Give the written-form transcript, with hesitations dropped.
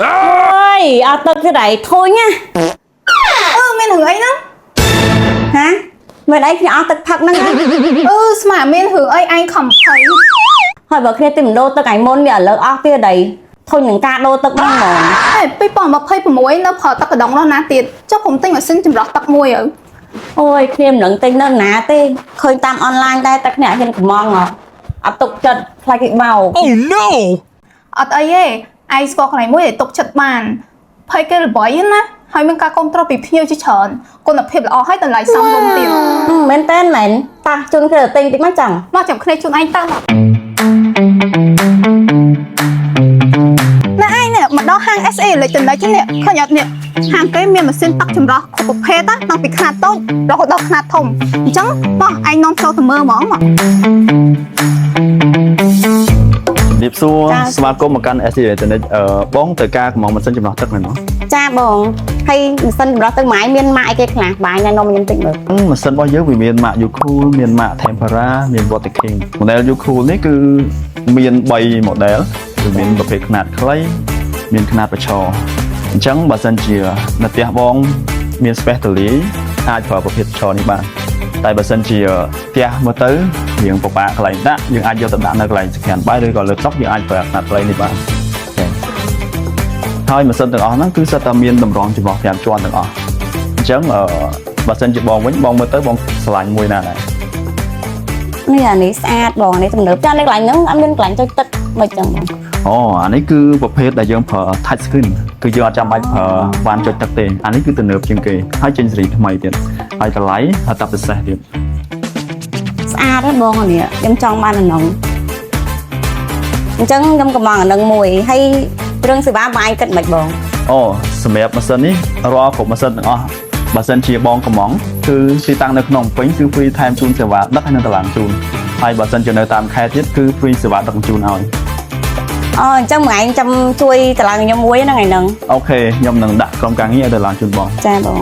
អើយអត់ទឹកទេដៃធុញណា អឺមានរឿងអីហ្នឹង ហាមិនអីខ្ញុំអត់ទឹកផឹកហ្នឹងណា អឺស្មានមានរឿងអីឯងខំភ័យ ហើយបើគ្នាទីមិនដូរទឹកឯមុនវាឥឡូវអស់ទៀតដៃធុញនឹងការដូរទឹកហ្នឹងហ្មង ហេ2026នៅប្រើទឹកកណ្ដុងនោះណាទៀតចុះខ្ញុំទិញម៉ាស៊ីនចម្រោះទឹកមួយទៅ អូយគ្នាមិនដឹងទិញនៅណាទេឃើញតាមអនឡាញដែរតែគ្នាអត់ហ៊ានកំងហ៎អត់ទុកចិត្តខ្លាចគេបោក Oh no! អត់អីទេឯងស្គាល់កន្លែងមួយដែលទុកចិត្តបានភ័យគេល្បីណាហើយមានការគ្រប់គ្រងពីភ្ញៀវជាច្រើនគុណភាពល្អហើយតម្លៃសមរម្យទៀត ហឹមមែនតើមែនតោះជូនគ្នាទៅទិញតិចមកចឹង មកចាំគ្នាជូនឯងទៅមកណែឯងនេះមកដល់ហាង SA Electronic នេះឃើញអត់នេះហាងគេមានម៉ាស៊ីនទឹកចម្រោះគ្រប់ប្រភេទណាតាំងពីខ្នាតតូចរហូតដល់ខ្នាតធំអញ្ចឹងបោះឯងនាំចូលទៅមើលហ្មងមក ជំរាបសួរស្វាគមន៍មកកាន់ SC Electronic អឺបងត្រូវការកម្ម៉ង់ម៉ាស៊ីនចម្រោះទឹកមែនទេ ចាបងហើយម៉ាស៊ីនចម្រោះទឹកម៉ាយមានម៉ាកអីគេខ្លះបាយណែនាំខ្ញុំតិចមើល ម៉ាស៊ីនរបស់យើងវាមានម៉ាក Ucool មានម៉ាក Tempera មាន Water King model Ucool នេះគឺមាន3 model គឺមានប្រភេទខ្នាតខ្លីមានខ្នាតប្រឈរអញ្ចឹងបើសិនជានៅផ្ទះបងមាន space ទូលាយអាចប្រើប្រភេទប្រឈរនេះបានតែបើសិនជាផ្ទះមើលទៅរៀងពិបាកកន្លែងដាក់យើងអាចយកទៅដាក់នៅកន្លែងចង្ក្រានបាយឬក៏លើតុយើងអាចប្រើខ្នាតខ្លីនេះបាន OK ហើយម៉ាស៊ីនទាំងអស់ហ្នឹងគឺសុទ្ធតែមានតម្រងចម្រោះ5ជាន់ទាំងអស់អញ្ចឹងអឺបើសិនជាបងវិញបងមើលទៅបងស្រឡាញ់មួយណាដែរ នេះអានេះស្អាតបងអានេះទំនើបចានៅកន្លែងហ្នឹងអត់មានកន្លែងចុចទឹកមិនចឹងបង អូអានេះគឺប្រភេទដែលយើងប្រើ touch screen គឺយើងអត់ចាំបាច់ប្រើវ៉ាន់ចុចទឹកទេអានេះគឺទំនើបជាងគេហើយចេញស៊េរីថ្មីទៀតហើយតម្លៃហើយតាពិសេសទៀត ស្អាតហ្នឹងបងអានេះខ្ញុំចង់បានអាហ្នឹងអញ្ចឹងខ្ញុំកំងអាហ្នឹងមួយហើយរឿងសេវាបាយគិតមិនបង អូសម្រាប់ម៉ាស៊ីននេះរាល់គ្រប់ម៉ាស៊ីនទាំងអស់បើសិនជាបងកំងគឺទីតាំងនៅក្នុងពេញគឺ free ថែមជូនសេវាដឹកហើយនឹងតម្លើងជូនហើយបើសិនជានៅតាមខេត្តទៀតគឺ free សេវាដឹកជញ្ជូនឲ្យ អូអញ្ចឹងមួយឯងចាំជួយតម្លើងខ្ញុំមួយហ្នឹងថ្ងៃហ្នឹង OK ខ្ញុំនឹងដាក់ក្រុមការងារឲ្យទៅឡើងជូនបង ចាបង